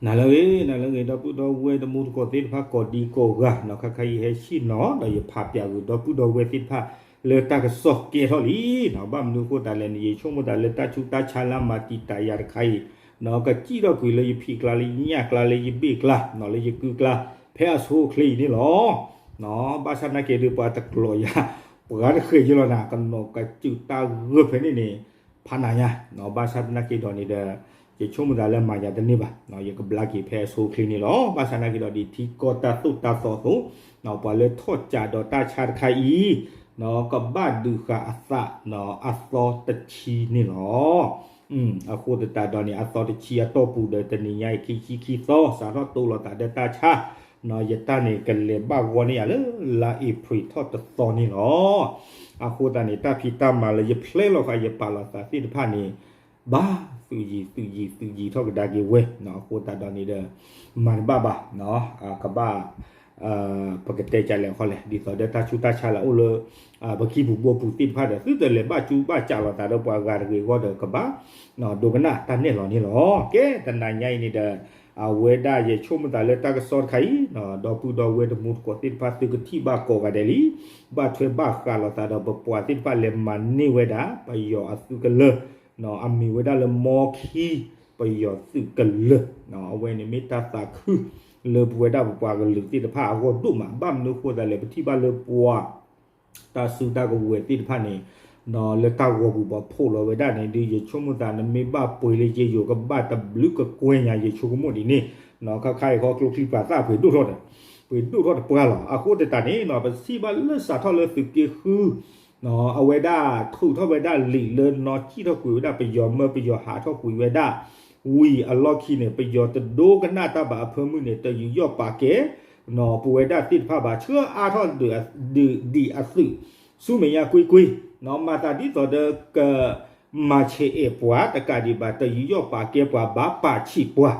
နၤလၢအဂ့ၤ နၤလၢအဂ့ၤ ဒီပုၢ်ဒီဝဲၢ်တမူတကိးသ့ၣ်တဖၣ် ကိးဒံကိးဂၤနီၤ, ခါခါအံၤဟဲဆ့ၣ်နီၤ ဒီးယဖးပၠးဂုာ်ဒီပုၢ်ဒီဝဲၢ်သ့ၣ်တဖၣ် လၢတၢ်ကစီၣ်ကဲထီၣ်လံနီၤ. ဘၣ်မနုၤအဃိသတးလဲၣ်န့ၣ် ယဆိကမိၣ်သးလၢတၢ်ဆူးတၢ်ဆါလၢအမၤတံာ်တာ်ယၤတခါအံၤနီၤ ကစံၣ်ထီၣ်ကွံာ်လၢယဖံးကျါ လၢယညၣ်ကျါ လၢယဘ့ၣ်ကျါနီၤ လၢယကုကျါ ဖဲအဆိအချ့အံၤန့ၣ်လီၤ. ဘၣ်ဆၣ်သနာ်က့ဒီး ပှၤတကျိးယၤ ပှၤတဃဲးယလီၤနၤ ကနီၤကစူးတၢ်ဂၢၢ်ဖဲန့ၣ်န့ၣ် ဖးနးညါ, ဘၣ်ဆၣ်သနာ်က့ဒီးန့ၣ်ဒီး ယဆိကမိၣ်သးလၢမၤယၤတန့ၢ်ဘၣ်, ယကဘျါက့ၤဖဲအဆိအချ့န့ၣ်လီၤ. ဘၣ်ဆၣ်သနာ်က့ဒီး ဒ်ထံကီၢ်တၢ်သိၣ်တၢ်သီအသိး ပှၤလၢထီၣ်ကးဒီးတၢ်ဆါတခါအံၤ ကဘၣ်ဒုးဃာ်အသး အသီတဆံန့ၣ်လီၤ. အဃိသတးဒီးန့ၣ် အသီတဆံအတီၢ်ပူၤဒီး တနံၤညါအံၤ ခံဆံခံသီ စးထီၣ်တိလိာ်သးဒီးတၢ်ဆါ ယတၢ်န့ၣ်ကလဲၤဘၣ်ဂီၤန့ၢ်ယၤလၢ လါအ့ဖြ့ၣ်ထီၣ်တသီန့ၣ်လီၤ. အဃိသတးန့ၣ် တၢ်ဖံးတၢ်မၤလၢယဖျဲလီၤဃာ်ယပာ်လီၤသးသ့ၣ်တဖၣ်န့ၣ် ဘၣ်သုးယံၤသုးယံၤသုးယံၤထီၣ်ကဒါက့ၤဝဲ, အဃိသတးဒီးန့ၣ်ဒီး မၤတဘၣ်ဘၣ်, ကဘၣ် ပကတဲကလဲၣ်ခီလဲၣ် ဒ်သိးဒီးတၢ်ဆူးတၢ်ဆါလၢအအိၣ်လၢ ပခံပူၤဘိပူၤသ့ၣ်တဖၣ်ဒီး သုတလဲၤဘၣ်ကူဘၣ်ကးလိာ်သးဒီးပှၤဂၤတဂ့ၤအဂီၢ်ဒီး ကဘၣ်ဒိကနၣ်တၢ်နဲၣ်လီၤန့ၣ်လီၤ. ကဲ တနၤညါအံၤန့ၣ်ဒီး အဝဲဒၣ်ယဆိကမိၣ်သးလၢတၢ်ကစီၣ်တခါအံၤ ဒီပုၢ်ဒီဝဲၢ်တမူတကိးသ့ၣ်တဖၣ် သုကထံၣ်ဘၣ်ကိးဂၤဒဲးလံ, ဘၣ်ထွဲဘၣ်ဃးလိာ်သးဒီးပပှၤသ့ၣ်တဖၣ်လဲၤမၤန့ၢ်ဝဲဒၣ် ပယီၤအသုးကလၢၢ် အမံၤဝဲဒၣ်လၢ မီခံ ပယီၤသုးကလၢၢ်, အဝဲန့ၣ်မ့ၢ်တၢ်သးခု လၢပဝဲဒၣ်ပပှၤကလုာ်သ့ၣ်တဖၣ်အဂီၢ်ဒိၣ်မး, ဘၣ်မနုၤအဃိသတးလဲၣ် ပထံၣ်ဘၣ်လၢပှၤ တၢ်စုတၢ်ကဝဲၤသ့ၣ်တဖၣ်န့ၣ် လၢတၢ်ဂီၤပူၤဘၣ်ဖှိၣ်လီၤဝဲဒၣ်န့ၣ်ဒီး ယဆိကမိၣ်သးန့ၣ် မ့ၢ်ဘၣ်ပှ့ၤလၢယဲယိၤ ကဘၣ်တဘျုးကကွဲၢ်ညါ ယဆိကမိၣ်ဒ်န့ၣ်, ခါခါအံၤခီကျိချံပှၤသၣ်ပှ့ၤဒိၣ်ထီၣ်ဒီး ပှ့ၤဒိၣ်ထီၣ်တပှၢ်လီၤ. အဃိသတးန့ၣ် ပထံၣ်ဘၣ်လၢစးထီၣ်လၢသုးက့ဃု အဝဲဒၣ်ထုးထီၣ်ဝဲဒၣ်လံာ်လၢနီၢ်စံၣ်ထီၣ်ကွံာ်ဝဲဒၣ်ပယီၤမၢ ပယီၤဟးထီၣ်ကွံာ်ဝဲဒၣ် ဝံၤအလီၢ်ခံန့ၣ် ပယီၤတဒိကနၣ်တၢ်ဘၣ်အဖၢမုၢ်န့ၣ် တယူးယီၣ်ပာ်ကဲ ပဝဲဒၣ်သ့ၣ်တဖၣ်ဘၣ် ဆှၢအါထီၣ်ဒုးဒံးအသုး ဆူမဲာ်ညါကွ့ၢ်ကွ့ၢ်, မၤသးဒ်သိးဒီးက မၤဆဲးအဲၣ်ပှၤတကးဒံးဘၣ် တယူးယီၣ်ပာ်ကဲပှၤ ဘၣ်ပာ်ဆံးပှၤ,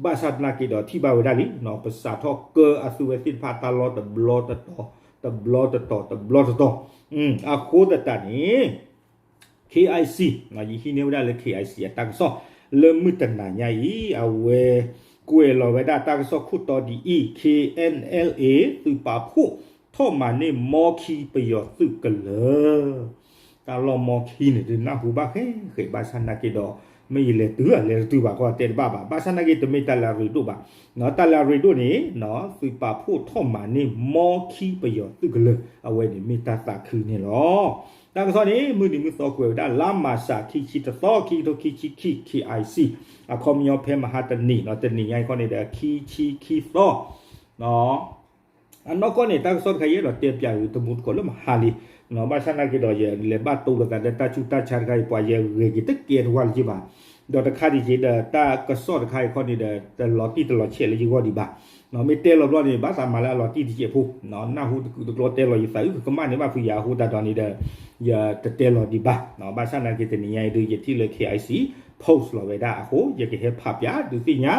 ဘၣ်ဆၣ်သနာ်က့ဒီးထံၣ်ဘၣ်ဝဲဒၣ်လံ ပစးထီၣ်ကၢအသုးဝဲသ့ၣ်တဖၣ်တၢ်လီၢ်တဘျီတတီၤ တဘျီတတီၤ တဘျီတတီၤ, အဃိသတးန့ၣ် KIC ယဟံးန့ၢ်ဝဲဒၣ်လၢ KIC အတၢ်ကစီၣ် လၢမုၢ်တနၤညါအံၤ အဝဲကွဲးလီၤဝဲဒၣ်တၢ်ကစီၣ်ခိၣ်တီဒ်အံၤ KNLA သုးပာ်ဖှိၣ်ထီၣ်မၤန့ၢ်မီခံပယီၤသုးကလၢၢ်, တၢ်လီၢ်မီခံန့ၣ် ဒုးနၢ်ဟူဘၣ်ဃဲဃဲ ဘၣ်ဆၣ်သနာ်က့ဒီး မ့ၢ်ယလဲၤတုၤ လဲၤတတုၤဘၣ်ကီတဲတဘၣ်ဘၣ်, ဘၣ်ဆၣ်သနာ်က့တမ့ၢ်တၢ်လၢအရ့ဒိၣ်ဘၣ်, တၢ်လၢအရ့ဒိၣ်န့ၣ် သုးပာ်ဖှိၣ်ထီၣ်မၤန့ၢ်မီခံပယီၤသုးကလၢၢ် အဝဲန့ၣ်မ့ၢ်တၢ်သးခုန့ၣ်လီၤ. တၢ်ကစီၣ်န့ၣ် မုၢ်နံၤမုၢ်သီကွဲးဝဲဒၣ် လါမၢ်ၡး ခံဆံတသီ ခံကထိခံဆံခံ KIC အခီပညီဖဲမဟါတနံၤ တနံၤညါအံၤခီန့ၣ်ဒီး ခံဆံခံသီ အနီၢ်ကီၢ်န့ၣ် တၢ်ကစီၣ်တခါယအဲၣ်ဒိးတဲပၠးဂ့ၤတမူတကိးလၢမဟါလံ, ဘၣ်ဆၣ်သနာ်က့ဒီး ယလဲၤဘၣ်တိလိာ်သးဒီးတၢ်ဆူးတၢ်ဆါတခါအံၤ ပှၤယဂဲၤက့ၤတကဲတဝါလၢၤဘၣ်, ဒီးတခါဒံးက့ၤဒီး တၢ်ကစီၣ်တခါအံၤခီန့ၣ်ဒီး တလီၤတံၢ်တလီၤဆဲးလၢယဂီၢ်ဒံးဘၣ်, မ့ၢ်တဲလီၤဘျီန့ၣ် ဘၣ်သးမၤလၢအလီၤတံၢ်တစဲးဖိ, နၢ်ဟူတကူတကျီတဲလီၤယသးအုၣ်ကမၣ်န့ၣ်ဘၣ်ဖုယၤအဃိသတးဒီးန့ၣ်ဒီး ယတတဲလီၤဒံးဘၣ်, ဘၣ်ဆၣ်သနာ်က့တနံၤညါအံၤဒုး ယထံၣ်လၢ KIC post လီၤဝဲဒၣ်အဃိ ယကဟဲဖးပၠးဒုးသ့ၣ်ညါ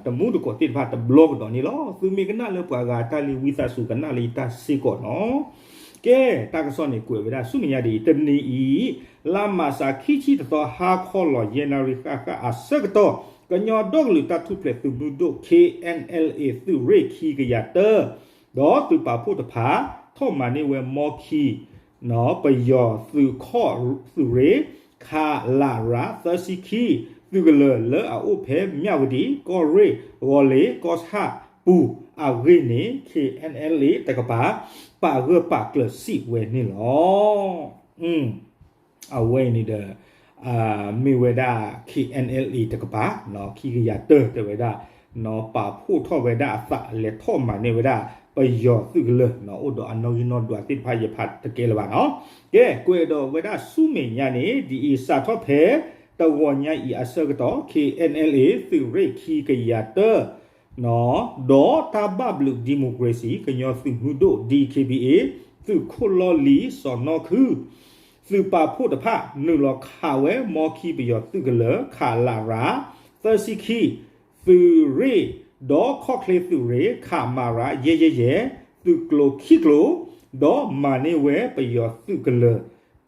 တမူတကိးသ့ၣ်တဖၣ်တဘျီကဒီးန့ၣ်လီၤ. သုမ့ၢ်ကနၣ်လၢပှၤဂၤတၢ်လံဝံသးစူၤကနၣ်လၢယတၢ်စ့ၢ်ကီးနီၤ. ကဲ တၢ်ကစီၣ်န့ၣ်ကွဲးဝဲဒၣ်ဆူမဲာ်ညါဒ်အံၤ တနံၤအံၤ လါမၢ်ၡး ခံဆံတသီ ဟါခီလီၤ ယဲၢ်နၣ်ရံၣ်ဃၣ်ဃၣ်အဆၢကတီၢ် ကညီဒီကလုာ်တၢ်ထူၣ်ဖျဲးသုးမုၢ်ဒိၣ် KNLA သုးရ့ၣ်ခံကယၤတၢ ဒီးသုးပာ်ဖှိၣ်တဖၣ် ထီၣ်မၤန့ၢ်ဝဲမီခံ ပယီၤသုးခီၣ်သုးရ့ၣ် ခလရ သၢဆံခံ သုးကလၢၤလၢအအိၣ်ဖဲမၠၣ်ဝတံၤ ကီၢ်ရ့ၣ် ဂီၤလ့ၤ ကီၢ်ဆၣ်ပူၤအဂ့ၢ်န့ၣ် KNLA တကပၤ ပာ်ဂၢၢ်ပာ်ကျၢၤစံးဝဲန့ၣ်လီၤ. အဝဲအံၤန့ၣ်ဒီး မ့ၢ်ဝဲဒၣ် KNLA တကပၤ ခံကယၤတၢ တဲဝဲဒၣ် ပာ်ဖှိၣ်ထီၣ်ဝဲဒၣ်အသး လဲၤထီၣ်မၤန့ၢ်ဝဲဒၣ် ပယီၤသုးကလၢၤ အိၣ်ဒီးအနီၣ်ဂံၢ်နီၣ်ဒွးသ့ၣ်တဖၣ် ယဖးတကဲလၢၤဘၣ်နီၤ. ကဲ ကွဲးဒီးဝဲဒၣ်ဆူမဲာ်ညါန့ၣ် ဒ်အံၤ စးထီၣ်ဖဲ တဂီၤညါအံၤအဆၢကတီၢ် KNLA သုးရ့ၣ်ခံကယၤတၢ ဒီးတၢ်ဘၣ်ဘျုး democracy ကညီသုးမုၢ်ဒိၣ် DKBA သုးခိၣ်လီၢ်လံၤစီၤနီၢ်ခု သုးပာ်ဖှိၣ်တဖၣ် နုာ်လီၤခးဝဲ မီခံပယီၤသုးကလၢၤ ခလရ သၢဆံခံ သုးရ့ၣ် ဒီးခီၣ်ချ့သုးရ့ၣ် ခမရ ယဲၢ်ယဲၢ်ယဲၢ် သုးကျိၤခံကျိၤ ဒီးမၤန့ၢ်ဝဲပယီၤသုးကလၢၤ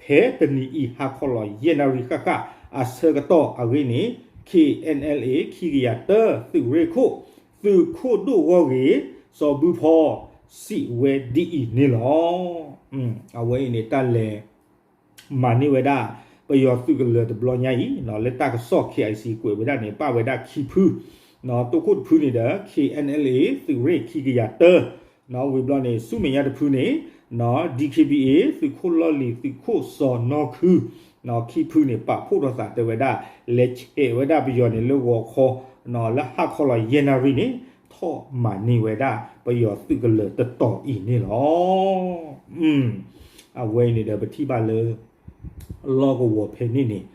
ဖဲတနံၤအံၤ ဟါခီလီၤ ယဲၢ်နၣ်ရံၣ်ဃၣ်ဃၣ်အဆၢကတီၢ်အဂ့ၢ်န့ၣ် K N L A ခံကယၤတၢ သုးရ့ၣ်ခိၣ် သုးခိၣ်ဒိၣ်ဂီၢ်ဂ့ၤ စီၤဘူၣ်ဖီ စံးဝဲဒ်အံၤန့ၣ်လီၤ. အဝဲအံၤန့ၣ် တၢ်လဲၤ မၤန့ၢ်ဝဲဒၣ် ပယီၤသုးကလၢၤတဘျီညါအံၤ လၢတၢ်ကစီၣ် K I C ကွဲးဝဲဒၣ်န့ၣ် ပာ်ဝဲဒၣ်ခံဖု, တိခိၣ်တဖုန့ၣ်ဒီး K N L A သုးရ့ၣ်ခံကယၤတၢ, ဝံၤဘျီန့ၣ် ဆူမဲာ်ညါတဖုန့ၣ် D K B A သုးခိၣ်လီၢ်လံၤ သုးခိၣ်စီၤနီၢ်ခု ခံဖုန့ၣ် ပာ်ဖှိၣ်ထီၣ်သးတဲဝဲဒၣ် လဲၤဆဲးဝဲဒၣ်ပယီၤန့ၣ်လၢဂီၤခီ လၢဟါခီလီၤယဲၢ်နၣ်ရံၣ်န့ၣ် ထီၣ်မၤန့ၢ်ဝဲဒၣ် ပယီၤသုးကလၢၤတတီၤအံၤန့ၣ်လီၤ. အဝဲအံၤန့ၣ်ဒီး ပထံၣ်ဘၣ်လၢ လီၢ်ကဝီၤဖဲန့ၣ်န့ၣ်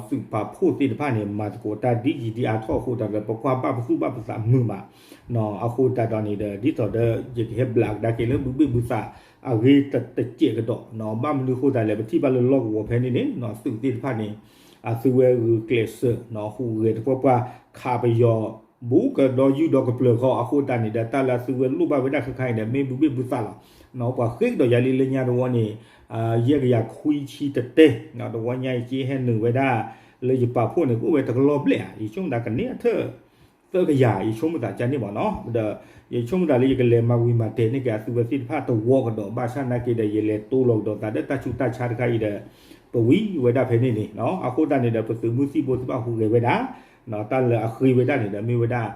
သုးပာ်ဖှိၣ်သ့ၣ်တဖၣ်န့ၣ် မၤသကိးတၢ်ဒ်ယံာ်ဒ်အါထီၣ်အဃိသတးဒီး ပကွၢ်ဘၣ်ပသူၣ်ဘၣ်ပသးမုာ်မး, အဃိသတးဒီးန့ၣ်ဒီး ဒ်သိးဒီး ယကဟဲဘျးကဒါက့ၤလၢဘုဘ့ၣ်ဘုသး အဂ့ၢ်တစဲးကဒီး, ဘၣ်မနုၤအဃိသတးလဲၣ် ပထံၣ်ဘၣ်လၢလီၢ်ကဝီၤဖဲန့ၣ်န့ၣ် သုးသ့ၣ်တဖၣ်န့ၣ် အသုဝဲဂုာ်ကျဲးစၢး ဟူးဂဲၤတပှၢ်ပှၢ် ခးပယီၤ ဘူးကဒီးယူၢ်ဒီးကပျၢၤခီ အဃိသတးန့ၣ်ဒီး တၢ်လၢအသုဝဲလိၣ်ဘၣ်ဝဲဒၣ်ခဲခါအံၤဒီး မ့ၢ်ဘုဘ့ၣ်ဘုသးလီၤ. ပှၤဃ့ကဒီးယၤလံလၢညါတဝီန့ၣ် ယဲၢ်ကယၤခွံဆံတတဲ, တဝီညါအံၤက့ဟဲနုာ်ဝဲဒၣ် လၢယပာ်ဖှိၣ်န့ၣ် ကအိၣ်ဝဲတကလီၢ်ဘျဲၣ်ဧါ, ယဆိကမိၣ်သးကန့ၢ်အထၢၣ် သၢကယၤ ယဆိကမိၣ်သးကန့ၢ်ဘၣ်နီၤ, ဒီးယဆိကမိၣ်သးလၢယကလဲၤမၤဝံၤမၤတဲာ်န့ၢ်က့ၤ အသုဝဲသ့ၣ်တဖၣ်တဝီကဒီး ဘၣ်ဆၣ်နာ်က့ဒီး ယလဲၤတိလီၤကဒီးသးဒီးတၢ်ဆူးတၢ်ဆါတခါအံၤဒီး ပဝံၤဝဲဒၣ်ဖဲန့ၣ်န့ၣ် အဃိသတးန့ၣ်ဒီး ပသုးမုၢ်သံၣ်ဘိသ့ၣ်တဖၣ်ဟူးဂဲၤဝဲဒၣ် တၢ်လၢအဃ့ဝဲဒၣ်န့ၣ်ဒီး မ့ၢ်ဝဲဒၣ်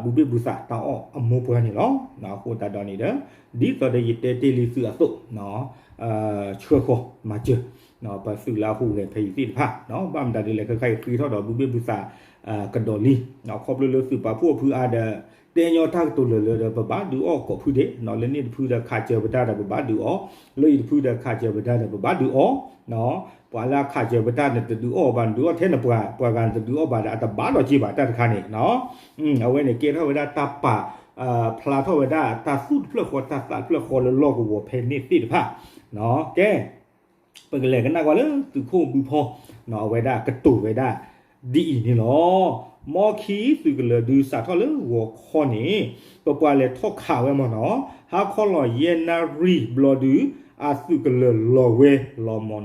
ဘုဘ့ၣ်ဘုသးတၢ်အီၣ်အမိၢ်ပှၢ်န့ၣ်လီၤ. အဃိသတးဒီးန့ၣ်ဒီး ဒ်သိးဒီးယတဲတ့ၢ်လံသုးအသိး ဆှၢဃီၤမၤစၢၤ ပသုးလၢအဟူးဂဲၤဖဲအံၤသ့ၣ်တဖၣ် ဘၣ်မတၤဒ်လဲၣ် ခဲခါအံၤဃ့ထီၣ်ဒီးဘုဘ့ၣ်ဘုသး ကဒီးလံ, ခီဖျိလၢသုးပာ်ဖှိၣ်အဖုအါဒီး တဲညီတၢ်ကတိၤလၢာ်လၢာ်ဒီး ပဘၣ်ဒုးအီၣ်ကိးဖုဒဲး, လၢန့ၣ်တဖုဒီးခးစၢၤပတၢ်ဒီးပဘၣ်ဒုးအီၣ်, လၢအံၤတဖုဒီးခးစၢၤပတၢ်ဒီးပဘၣ်ဒုးအီၣ်, ပှၤလၢအခးစၢၤပတၢ်န့ၣ်တဒုးအီၣ်ဘၣ် နဒုးအီၣ်ထဲနပှၤ ပှၤဂၤနတဒုးအီၣ်ဘၣ်ဒီး အတဘၣ်ဒီးက့ၤဘၣ်တၢ်တခါန့ၣ် အဝဲန့ၣ်ကဲထီၣ်ဝဲဒၣ်တၢ်ပာ် ဖျါထီၣ်ဝဲဒၣ်တၢ်သူၣ်တဖျၢၣ်ဃီတၢ်သးတဖျၢၣ်ဃီလၢလီၢ်ကဝီၤဖဲန့ၣ်သ့ၣ်တဖၣ်, ကဲ ပကလဲၤကနၣ်ကွၢ်လၢသုးခိၣ်ဘုဖီ အဝဲဒၣ်ကတိၤဝဲဒၣ် ဒ်အံၤန့ၣ်လီၤ. မီခံသုးကလၢၤဒုးစးထီၣ်လၢဂီၤခီန့ၣ် ပပှၤလဲၤထီၣ်ခးဝဲမ့ၢ်နီၤ, ဟါခီလီၤယဲၢ်နၣ်ရံၣ်ဘျီဒုး အသုးကလၢၤလီၤဝဲလီၤမ့ၢ်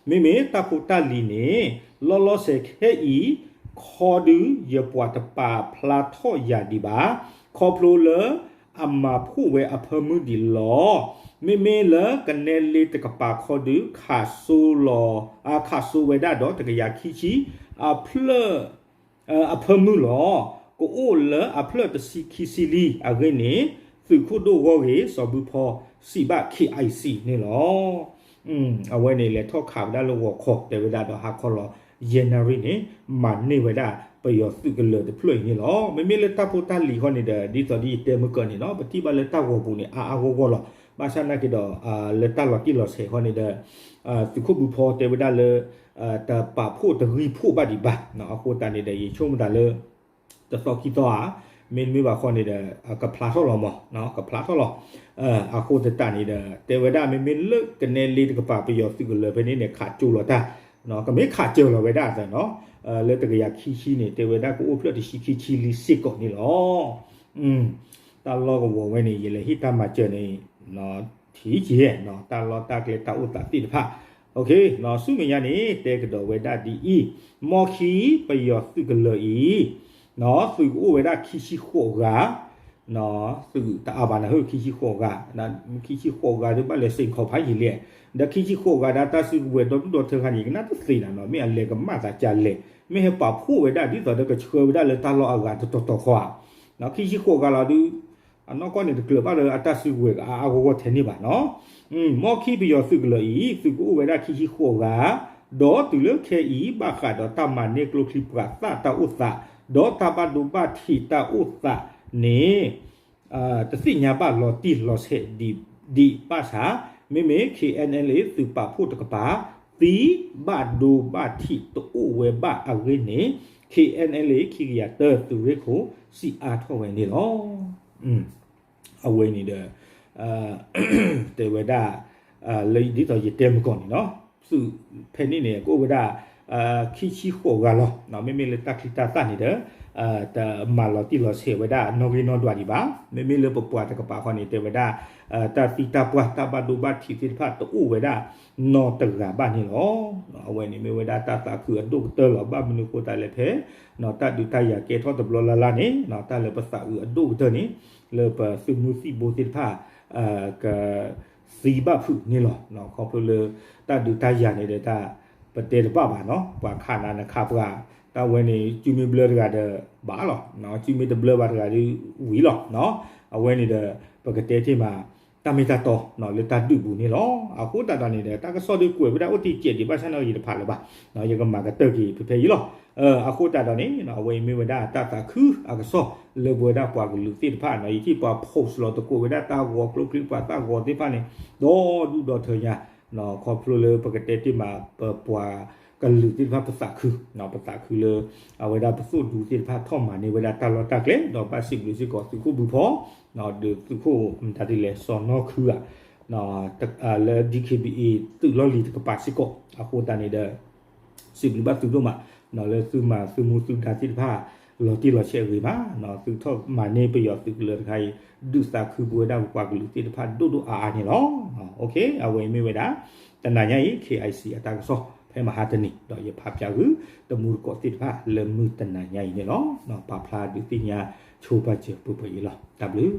နီၤ, မ့မ့ၢ်တၢ်ဖိတၢ်လံၤန့ၣ် လီၤလီၤဆဲးခဲအံၤ ခီဒုးယပှၤတပာ်ဖျါထီၣ်ယၤဒံးဘၣ်, ခီဖျိလၢ အမၤဖှိၣ်ဝဲအဖၢမုၢ်ဒံးလီၤ. မ့မ့ၢ်လၢကနဲလ့တကပၤခီဒုး ခးစိလီၤ ခးစိဝဲဒၣ်ဒီးတကယၤခံဆံ အဖျၢၣ် အဖၢမုၢ်လီၤ. ကအိၣ်လၢအဖျၢၣ်တဆံခံဆံလံအဂ့ၢ်န့ၣ် သုးခိၣ်ဒိၣ်ဂီၢ်ဂ့ၤ စီၤဘူၣ်ဖီ စံးဘၣ် K I C န့ၣ်လီၤ. အဝဲန့ၣ်လဲၤထီၣ်ခးဝဲဒၣ်လၢဂီၤခီ တဲဝဲဒၣ်ဒီးဟါခီလီၤ ယဲၢ်နၣ်ရံၣ်န့ၣ် မၤန့ၢ်ဝဲဒၣ်ပယီၤသုးကလၢၤတဖျၢၣ်အံၤန့ၣ်လီၤ. မ့မ့ၢ်လၢတၢ်ဖိတၢ်လံၤဃီန့ၣ်ဒီး ဒ်သိးဒ်ယတဲမုၢ်ကၢၢ်န့ၣ်နီၤ ပထံၣ်ဘၣ်လၢတၢ်ဂီၤပူၤန့ၣ် အါအါဂီၢ်ဂီၢ်လီၤ. ဘၣ်ဆၣ်နာ်က့ဒီး လၢတၢ်လီၤတံၢ်လီၤဆဲးဃီန့ၣ်ဒီး သုးခိၣ်ဘုဖီတဲဝဲဒၣ်လၢ တပာ်ဖှိၣ်တဂံၢ်ဖှိၣ်ဘၣ်ဒံးဘၣ်. အဃိသတးန့ၣ်ဒီး ယဆိကမိၣ်သးလၢ တသီခံသီဧါ, မ့တမ့ၢ်ဘၣ်ဃီန့ၣ်ဒီး ကဖျါထီၣ်လီၤမး, ကဖျါထီၣ်လီၤ. အဃိသတးန့ၣ်ဒီး တဲဝဲဒၣ်မ့မ့ၢ်လၢကနဲလ့တကပၤ ပယီၤသုးကလၢၤဖဲန့ၣ်န့ၣ် ခးကၠိလီၤတၢ်, ကမ့ၢ်ခးစၢၤလီၤဝဲဒၣ်သနီၤ, လၢတကယၤခံဆံန့ၣ် တဲဝဲဒၣ်ကအိၣ်ဖျၢၣ်တဆံခံဆံလံစ့ၢ်ကီးန့ၣ်လီၤ. တၢ်လီၢ်ကဝီၤဝဲန့ၣ် ယလဲၤဟ့ၣ်တၢ်မၤစၢၤန့ၣ် ထံက့ၤ တၢ်လီၢ်တၢ်ကျဲတၢ်အိၣ်သးသ့ၣ်တဖၣ်, ဆူမဲာ်ညါန့ၣ် တဲကဒီးဝဲဒၣ်ဒ်အံၤ, မီခံပယီၤသုးကလၢၤအံၤ သုးကအိၣ်ဝဲဒၣ်ခံဆံဃိးဂၤ, သုးတအါဘၣ်နၤဟၢ ခံဆံဃိးဂၤ, ခံဆံဃိးဂၤဒီးဘၣ်လဲၤစ့ၢ်ကီးဖးယံာ်လဲၣ်, ဒီးခံဆံဃိးဂၤဒီးတၢ်စုကဝဲၤဒီဒူၣ်ဒီထၢခါန့ၣ် ယကနၣ်တသ့နၤနီၤ မ့ၢ်အလဲၤကမၣ်သးကလဲၣ်, မ့ၢ်ဟဲပာ်ဖှိၣ်ဝဲဒၣ်ဒ်သိးဒီးကဆှၢဝဲဒၣ်လၢတၢ်လီၢ်အဂၤတတီၤတီၤခီဧါ, ခံဆံဃိးဂၤလီၤဒုး အနီၢ်ကီၢ်န့ၣ်တကျၢၤဘၣ်လၢအတၢ်စုကဝဲၤအါအါဂီၢ်ဂီၢ်ထဲန့ၣ်ဘၣ်နီၤ. မီခံပယီၤသုးကလၢၤအံၤ သုးကအိၣ်ဝဲဒၣ်ခံဆံဃိးဂၤ, ဒီးတုၤလၢခဲအံၤ ဘၣ်ဃးဒီးတၢ်မၤန့ၢ်ကျိချံမျိာ်သၣ်တၢ်အိၣ်သး, ဒီးတၢ်ဘၣ်ဒိဘၣ်ထံးတၢ်အိၣ်သးန့ၣ် တသ့ၣ်ညါဘၣ်လီၤတံၢ်လီၤဆဲးဒံးဘၣ်ဆၣ်, မ့မ့ၢ် K N L A သုးပာ်ဖှိၣ်တကပၤ သံဘၣ်ဒိဘၣ်ထံးတအိၣ်ဝဲဘၣ်အဂ့ၢ်န့ၣ် K N L A ခံကယၤတၢ သုးရ့ၣ်ခိၣ် စံးအါထီၣ်ဝဲန့ၣ်လီၤ. အဝဲန့ၣ်ဒီး တဲဝဲဒၣ် လၢဒ်သိးယတဲမုၢ်ကီၢ်န့ၣ်နီၤ, သုးဖဲန့ၣ်န့ၣ် ကအိၣ်ဝဲဒၣ် ခံဆံဃိးဂၤလီၤ. မ့မ့ၢ်လၢတၢ်ချံတၢ်သၣ်န့ၣ်ဒီး တမၤလီၤတံၢ်လီၤဆဲးဝဲဒၣ်နီၣ်ဂံၢ်နီၣ်ဒွးဒံးဘၣ်. မ့မ့ၢ်လၢပပှၤတကပၤဃီန့ၣ် တဲဝဲဒၣ် တၢ်သံတၢ်ပှၢ်တၢ်ဘၣ်ဒိဘၣ်ထံးသ့ၣ်တဖၣ်တအိၣ်ဝဲဒၣ်နီတဂၤဘၣ်န့ၣ်လီၤ. အဝဲန့ၣ်မ့ၢ်ဝဲဒၣ်တၢ်သးခုအဒိၣ်ကတၢၢ်လီၤ. ဘၣ်မနုၤအဃိသတးလဲၣ်ဖဲ တၢ်ဒုးတၢ်ယၤကဲထီၣ်တဘျီလၢ်လၢ်န့ၣ် တၢ်လၢပသးအုးအဒိၣ်ကတၢၢ်န့ၣ် လၢပသုးမုၢ်သံၣ်ဘိသ့ၣ်တဖၣ် က သံဘၣ်ဖုးန့ၣ်လီၤ. ခီဖျိလၢ တၢ်ဒုးတၢ်ယၤန့ၣ်ဒီးတၢ် ပတဲတဘၣ်ဘၣ်နီၤ ပှၤခးနၤနခးပှၤ တၢ်ဝဲန့ၣ် စုမ့ၢ်ဘျၢတဂၤဒီးဘၣ်လီၤ. စုမ့ၢ်တဘျၢဘၣ်တဂၤဒီးဝံၤလီၤ. အဝဲန့ၣ်ဒီး ပကတဲတ့ၢ်မး တၢ်မ့ၢ်တၢ်တီလၢတၢ်ဒုးပူၤန့ၣ်လီၤ. အဃိသတးဒီးန့ၣ်ဒီး တၢ်ကစီၣ်ဒုးကွဲးဝဲဒၣ်အိၣ်တံၢ်စဲးဒံးဘၣ်ဆၣ်န့ၣ် ယတဖးလၢၤဘၣ် ယကမၤကတၢၢ်က့ၤဖဲဖဲအံၤလီၤ. အဃိသတးဒီးန့ၣ် အဝဲအံၤမ့ၢ်ဝဲဒၣ်တၢ်သးခုအကစီၣ်လၢပဝဲဒၣ်ပှၤကလုာ်သ့ၣ်တဖၣ်နီၤ ယထံၣ်ပှၤ post လီၤသကိးဝဲဒၣ်တၢ်ဂီၤကျိချံ ပှၤသၣ်ဂီၤသ့ၣ်တဖၣ်န့ၣ် ဒီဒူၣ်ဒီထၢညါ ခီဖျိလၢပကတဲတ့ၢ်မး ပပှၤကလုာ်သ့ၣ်တဖၣ်ပသးခု ပသးခုလၢ အဝဲဒၣ်ပသိၣ်ဒူသ့ၣ်တဖၣ်ထီၣ်မၤန့ၢ်ဝဲဒၣ်တၢ်လီၢ်တၢ်ကျဲ ဒီးဘၣ်စံးဘျုးစ့ၢ်ကီးသုးခိၣ်ဘုဖီ ဒီးသုးခိၣ်မတၤဒ်လဲၣ် စီၤနီၢ်ခုဧါ လၢ D K B A သုးလီၢ်လံၤတကပၤစ့ၢ်ကီး အဃိသတးန့ၣ်ဒီး စံးဘျုးဘၣ်သုဒိၣ်မး လၢသုမၤသုမူသုဒါသ့ၣ်တဖၣ် လီၤတံၢ်လီၤဆဲးအဂ့ၤမး သုထီၣ်မၤန့ၢ်ပယီၤသုးကလၢၤတခါအံၤ ဒုးသးခုပဝဲဒၣ်ပပှၤကလုာ်သ့ၣ်တဖၣ်ဒိၣ်ဒိၣ်အါအါန့ၣ်လီၤ. အဝဲအံၤမ့ၢ်ဝဲဒၣ် တနၤညါအံၤ K I C အတၢ်ကစီၣ်ဖဲမဟါတနံၤ ဒီးယဖးဖျါဃုာ် တမူတကိးသ့ၣ်တဖၣ်လၢမုၢ်တနၤညါအံၤန့ၣ်လီၤ. ပာ်ဖျါဒုးသ့ၣ်ညါဆိပာ်စၢၤပှဲၤပှဲၤအံၤလီၤ. တၢ်ဘျုး